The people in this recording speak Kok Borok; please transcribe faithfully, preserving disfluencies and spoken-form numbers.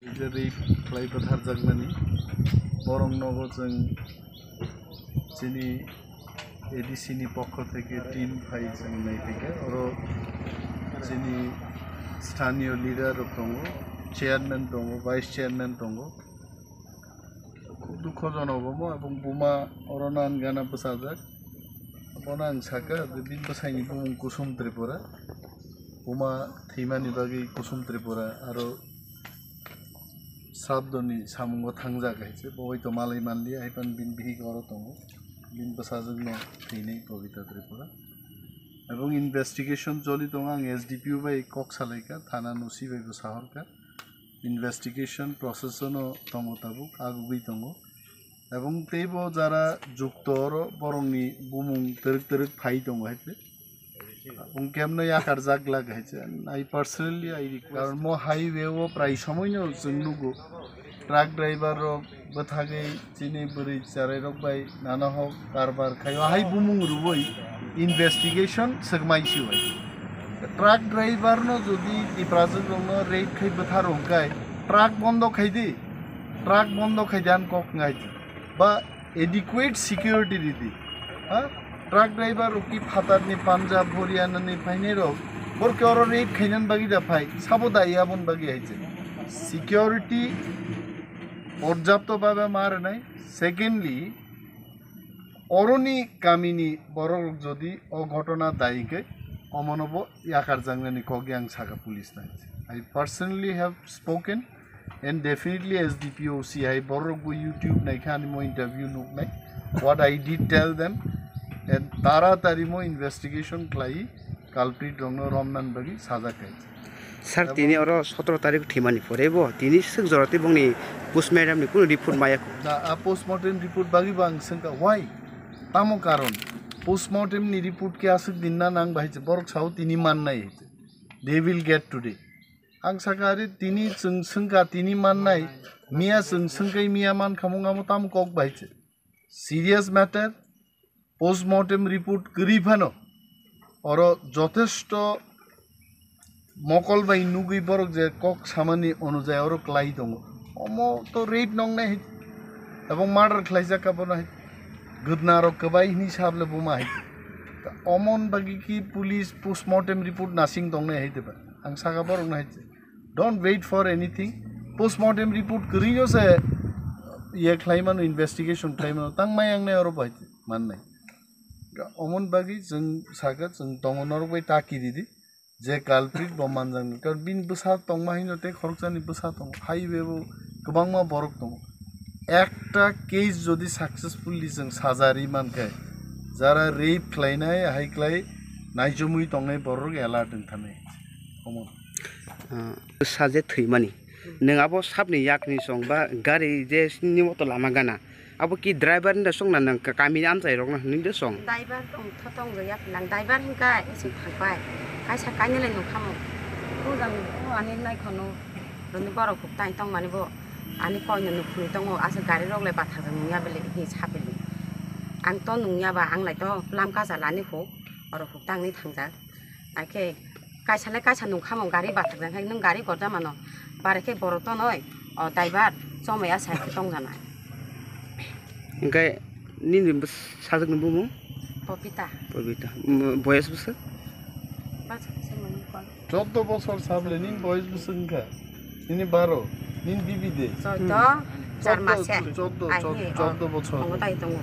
Rape khlai bwtharjakmani borok nogo chwng chini A D C ni pokho theke team phai chwng nai phaikha. Oro chini sthaniyo leader rok tongo, chairman tongo, vice chairman tongo. Khub dukhojonok omo, ebong buma oro nan gana bwchajak. Abono ang sakha je bini bwsaini bumung Kusum Tripura. Buma thwimani bagwi Kusum Tripura aro sraddhoni samungo thangjak hai se, bo hoi to malai manliya, hai phano bini bihik oro tongo, bini bwsajwkno thwinai Pabita Tripura. Ebong investigation choli tongo, ang S D P O bai kok salaikha, thana no C bai bo sahorkha, investigation process no tongo tabuk, agugwi tongo. Ebong teibo jara jukto oro borokni bumung twrwk twrwk phai tongo hai se. Hwnkhe yakar jak glak hai se. I personally, I request. Karon mo highway o prai somoi no chwng nugo. Truck driver rok bwthagwi chini bwrwi chwrai rok bai nana hok karbar khai. O hai bumung rwui investigation swkmai si bai. Truck driver no jodi Tiprajwk rok no rape khai bwthar hwnkhe truck bondo khai di. Truck bondo khai di, ang kok ngai di. Ba adequate security ridi. Ha? Truck driver rok ki phatar ni Punjab, Haryana ni phainai rok, bor ke oro rape khainan bagi da phai, sabo da yabon bagi hai je. Security porjapto bhabe ma rwnai. Secondly, oroni kamini borok rok jodi o ghotona dai hwnkhe, omono bo yakar jangnani kok yang saka police nai. I personally have spoken. And definitely S D P O C hai borok bo YouTube naikha ani mo interview nuknai. What I did tell them, and taratari mo investigation khlai culprit rokno romnan bagwi sajak khai. Sir, tini oro sotoro tarik thwimani pore bo tini swk jora tei bongni postmortem ni kunu report maya. Da a postmortem report bagwi bo ang swngkha, why? Tamo karon? Postmortem ni report khe aswk din na nang bahai se borok sao tini mannai. They will get today. Ang saka ari tini chwng swngkha tini mannai, miya chwng swngkai miya mankha mung amo tamo kok bai se. Serious matter, postmortem report kwrwi phano oro jothesto mokol bai nugwi borok je kok samani onujai oro kwlai tongo. Omo to rape nongnai hai, ebong murder khlaijak abono hai. Gwdna rok kwbai hini sable buma hai. Omon bagi ki police postmortem report nasing tongnai hai diba? Ang saka borok no hai se. Don't wait for anything. Postmortem report kwrwi o se ye khlai mano, investigation khlai mano. Tang mai ang nai oro bai mannai. Omon bagi chwng saka chwng tongo norok bai taki ridi. Je culprit bo manjak nai. Karon bini bwsa tongma hino tei khoroksani bwsa tongo. Hai bebo kwbangma borok tongo. Ekta case jodi successfully chwng sajari mankhe, jara rape khlainai, hai khlai naijomwi tongnai borok alert wngthanai. Omo. Ah, bwsa je thwimani. Nwng abo sapni yakni chwng ba gari je sini moto lama gana. Abo ki driver ni da chwngna nwng ka-, kamini amchai rokno hinwi da chwng? Driver tong tho tong ya nang driver hinka ising thangpai. Kaisa kainwi lai nukha mo. Ko jang o ani nai khono. Roni borok huk tai tong mani bo. Ani koi no nukhungwi tongo, asa gari rok lai bathajak nungya bele hi sa bele. Ang to nungya ba, ang lai to lam kacha lani huk, oro huk tangni thangjak. Ai khe kaisa le kaisa nung kha mo gari bathajak hai, nung gari gorja mano. Bare khe borok tonoi, o driver chomai asa khe tong jana. Hingke nini bwsajwk ni bumung? Popita. Popita. Mm, boyes bwswk? Bachai se mani kon. Choddo bosor sable nini boyes bwswk wngkha? Nini baro, nini bibi de? Choddo, char mase. Choddo, ai, choddo, hi, o, choddo bosor. Tongo tai tongo.